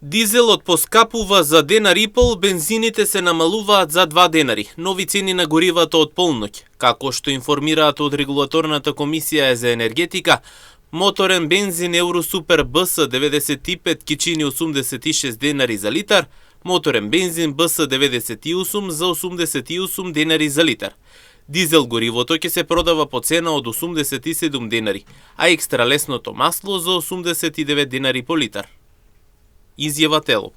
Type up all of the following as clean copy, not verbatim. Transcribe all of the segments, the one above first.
Дизелот поскапува за денар и пол, бензините се намалуваат за 2 денари. Нови цени на горивата од полноќ. Како што информираат од Регулаторната комисија за енергетика, моторен бензин Евросупер БС 95 ќе чини 86 денари за литар, моторен бензин БС 98 за 88 денари за литар. Дизел горивото ќе се продава по цена од 87 денари, а екстра лесното масло за 89 денари по литар. Изјава Телоп.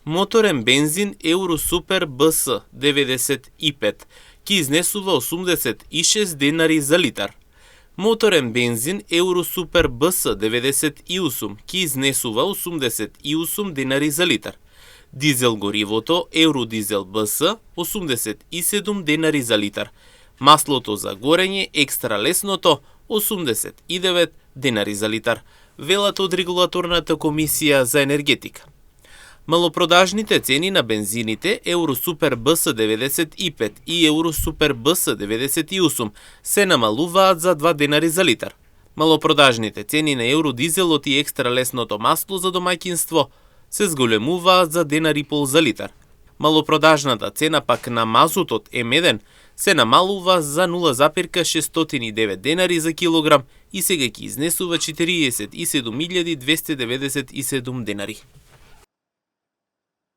Моторен бензин Евросупер БС 95 ќе изнесува 86 денари за литар. Моторен бензин Евросупер БС 98 ќе изнесува 88 денари за литар. Дизел горивото Евродизел БС 87 денари за литар. Маслото за горење екстра лесното 89 денари за литар, велат од Регулаторната комисија за енергетика. Малопродажните цени на бензините Евросупер БС 95 и Евросупер БС 98 се намалуваат за 2 денари за литар. Малопродажните цени на Евродизелот и екстра лесното масло за домаќинство се зголемуваат за денар и пол за литар. Малопродажната цена пак на мазутот М1 се намалува за 0,609 денари за килограм и сега ќе изнесува 47.297 денари.